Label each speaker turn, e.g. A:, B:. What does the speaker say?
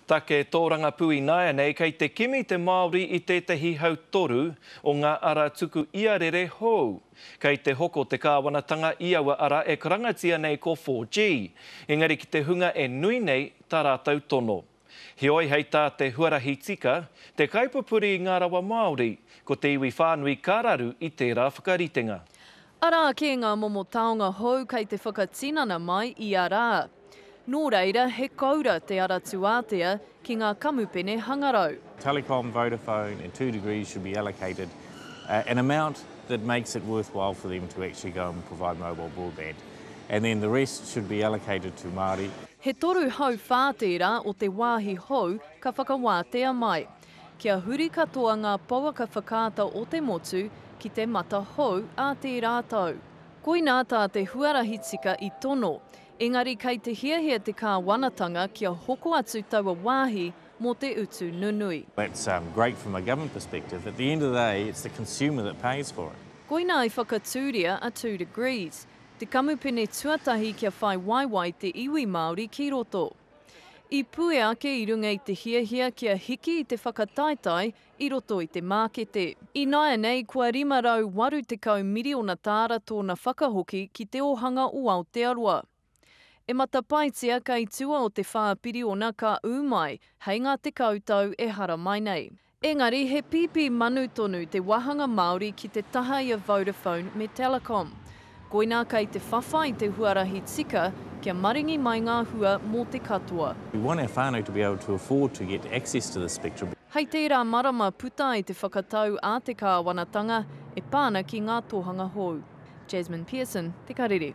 A: Take tōrangapū ināianei kei te kimi te Māori i tētahi hautoru o ngā ara tuku iarere hou. Kei te hoko te kāwanatanga i aua ara e karangatia nei ko 4G, engari ki te hunga e nui nei tā rātou tono. Heoi hei tā te huarahi tika, te kaipupuri i ngā rawa Māori, ko te iwi whānui ka raru i tērā whakaritenga.
B: Arā kē ngā momo taonga hou kei te whakatinana mai ia rā. Nō reira, he koura te ara tūātea ki ngā kamupene hangarau.
C: Telecom, Vodafone and 2degrees should be allocated an amount that makes it worthwhile for them to actually go and provide mobile broadband and then the rest should be allocated to Māori.
B: He 3/4 tērā o te wāhi hou ka whakawātea mai. Kia huri katoa ngā pouaka whakaata o te motu ki te mata hou ā tērā tau. Koinā tā te huarahi tika i tono. Engari kei te hiahia te kāwanatanga kia hoko atu taua wāhi mō te utu nunui.
C: That's great from a government perspective, at the end of the day it's the consumer that pays for it.
B: Koinā i whakatūria a 2degrees, te kamupene tuatahi kia whai waewae te iwi Māori ki roto. I puea ake i runga i te hiahia kia hiki i te whakataetae i roto i te mākete. Ināianei kua 580 miriona tāra tōna whakahoki ki te ōhanga o Aotearoa. E matapaetia kei tua o te whā piriona ka ū mai hei ngā tekau tau e haramai nei. Engari he pīpī manu tonu te wāhanga Māori ki te taha i a Vodafone me Telecom. Koinā kei te whawhai te huarahi tika kia maringi mai ngā hua mō te katoa.
C: We want our whānau to be able to afford to get access to the spectrum.
B: Hei tērā marama puta ai te whakatau a te kāwanatanga e pā ana ki ngā tohanga hou. Jasmine Pearson, Te Karere.